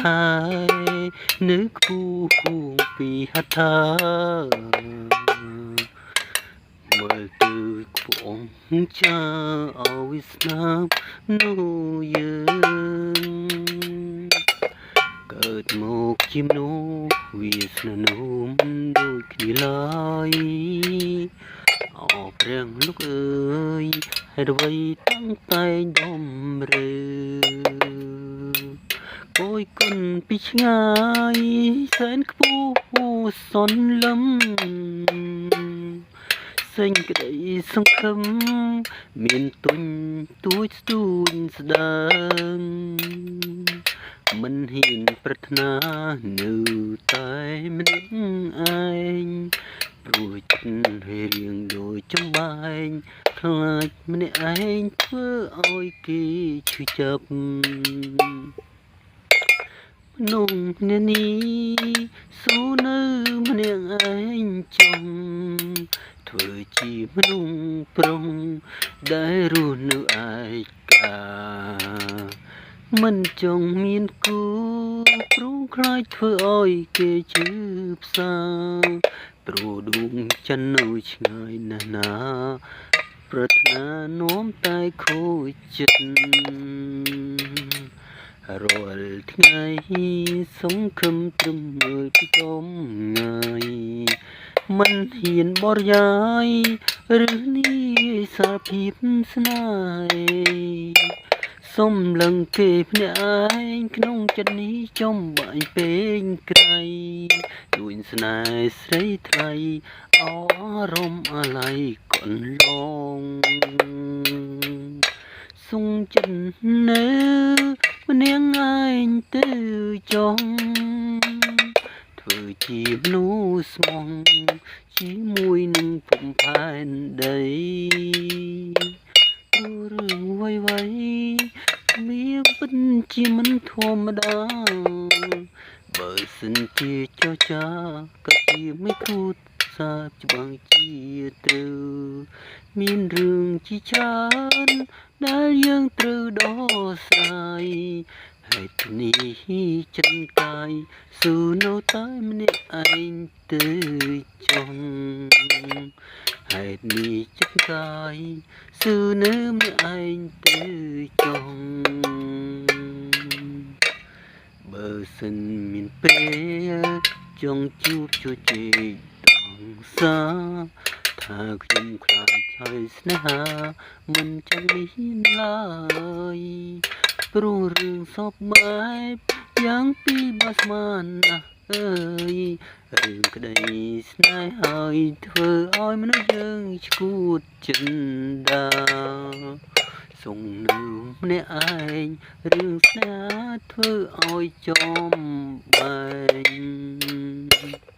ហើយនៅខ្ពស់ហួងពីហត្ថាមើលទៅខ្ពងចាឲ្យស្នាមនោះយើងកើតមកជាមនុស្សវាសនានោះមិនដូចគ្នាឡើយអោព្រះលោកអើយហេតុអ្វីតាំងតែងដំរើគយគុណពីឆ្ងាយសែនខ្ពស់សនលំសេចក្តីសង្ឃឹមមានទុញទួចស្ទួញស្ដើងមិនហ៊ានប្រាថ្នានៅតែម្នាក់ឯងព្រោះចិត្តរៀងដូចចំបែងខ្លាចម្នាក់ឯងធ្វើឲ្យគេឈឺចាប់មនុស្សម្នាក់នេះស៊ូនៅម្នាក់ឯងចង់ធ្វើជាមនុស្សប្រុងដែលរស់នៅឯកាមិនចង់មានគូព្រោះខ្លាចធ្វើឲ្យគេឈឺផ្សាព្រោះដួងចិននៅឆ្ងាយណាស់ណាប្រាថ្នានាំតែខូចចិត្តរាល់ថ្ងៃសង្ឃឹមត្រឹមមើលពីចំងាយមិនហ៊ានបរិយាយឬនាយសារភាពស្នេហ៍សុំលឹងគេភ្នាក់ឯងក្នុងចិត្តនេះចំបាញ់ពេកក្រៃលួចស្នេហ៍ស្រីថ្លៃអរមអាល័យកន្លងសុងចិត្តនៅម្នាក់ឯងទៅចង់ធ្វើជាមនុស្សស្មងជាមួយនឹងភពផែនដីព្រោះរឿងវៃវៃមានពិតជាមិនធម្មតាបើសិនជាចរចាក៏ជាមិនគូតសាបច្បាំងជាត្រូវមានរឿងជាច្រើនដែលយើងត្រូវដោះស្រាយហេតុនេះចិនកាយស៊ូនៅតែម្នាក់ឯងទៅចង់ហេតុនេះចិត្តកាយស៊ូនៅម្នាក់ឯងទៅចង់បើសិនមានពេលចង់ជួបជជែកដងសាថាខ្ញុំខ្លាចហើយស្នេហាមិនចង់មានឡើយព្រោះរឿងសពបែបយ៉ាងពីបាស្មានណាស់អើយរឿងក្តីស្នេហ៍ហើយធ្វើឲ្យមនុស្សយើងឈួតចិនដាសុងនៅម្នាក់ឯងរឿងស្នេហាធ្វើឲ្យចំបែង។